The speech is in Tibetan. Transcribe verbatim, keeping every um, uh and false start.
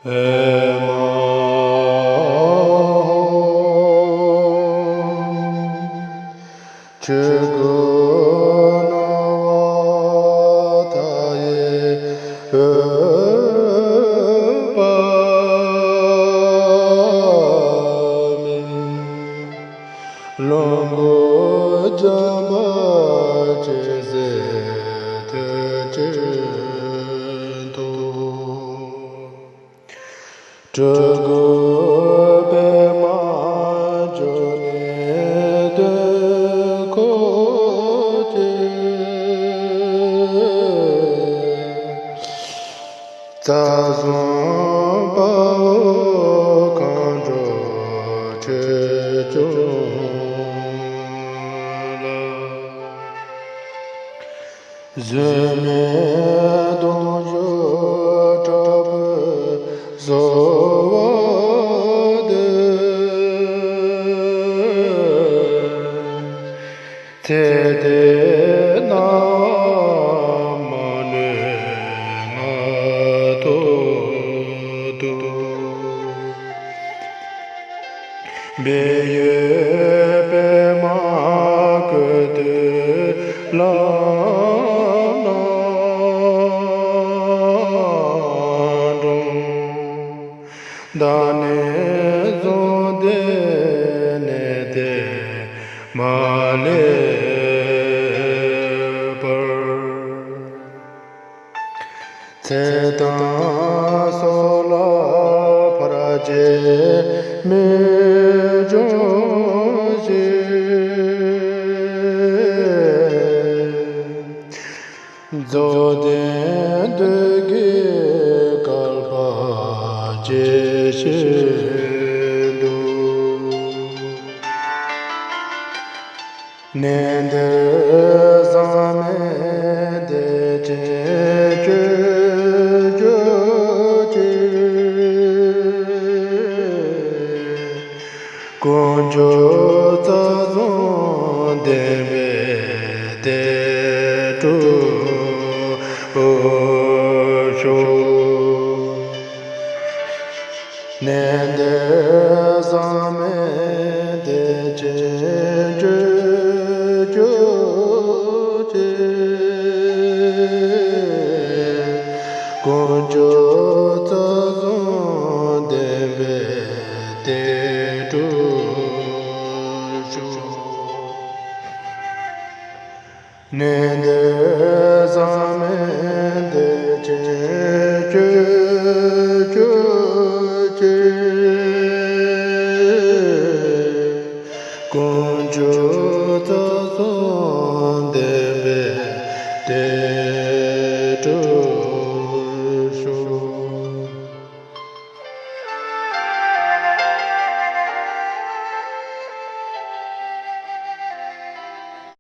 ཨེ་མ་ཧོ། ཆོས་སྐུ་སྣང་བ་མཐའ་ཡས་འོད་དཔག་མེད། ལོངས་སྐུ་འཇམ་དཔལ་ཆེ་ཟེར་ཐོད་ཅན་ཏོ། སྤྲུལ་སྐུ་པདྨ་འབྱུང་གནས་དོན་གོ་ཆེ། རྩ་གསུམ་དཔའ་བོ་མཁའ་འགྲོ་ཆོས་སྐྱོང་ལ། བཟོད་མེད་གདུང་ཤུགས་དྲག་པོས་གསོལ་བ་འདེབས། ཚེ་འདི་ན་མ་ནུས་ང་ཐོབ་ཏུ། སྦས་ཡུལ་པདྨ་ཀུན་འདུས་ལམ་སྣ་དྲོངས། བདག་ནི་གཟུགས་འདི་ནས་ཏེ་མ་ལུས་པར། ཚེ་དང་སྲོག་ལ་ཕར་བཅས་མི་འབྱུང་ཞིང་། རྫོགས་ལྡན་འདོད་དགུའི་བསྐལ་པ་ཇི་བཞིན་དུ། གནས་འདིར་བཟང་མོའི་བདེ་ཆེན་སྤྱོད་གྱུར་ཅིག། དཀོན་མཆོག་རྩ་གསུམ་ལྡན་པའི་བདེ་འགྲོར་ཤོག། གནས་འདིར་བཟང་མོའི་བདེ་ཆེན་སྤྱོད་གྱུར་ཅིག། དཀོན་མཆོག་རྩ་གསུམ་ལྡན་པའི་བདེ་འགྲོར་ཤོག། གནས་འདིར་བཟང་མོའི་བདེ་ཆེན་སྤྱོད་གྱུར་ཅིག། དཀོན་མཆོག་རྩ་གསུམ་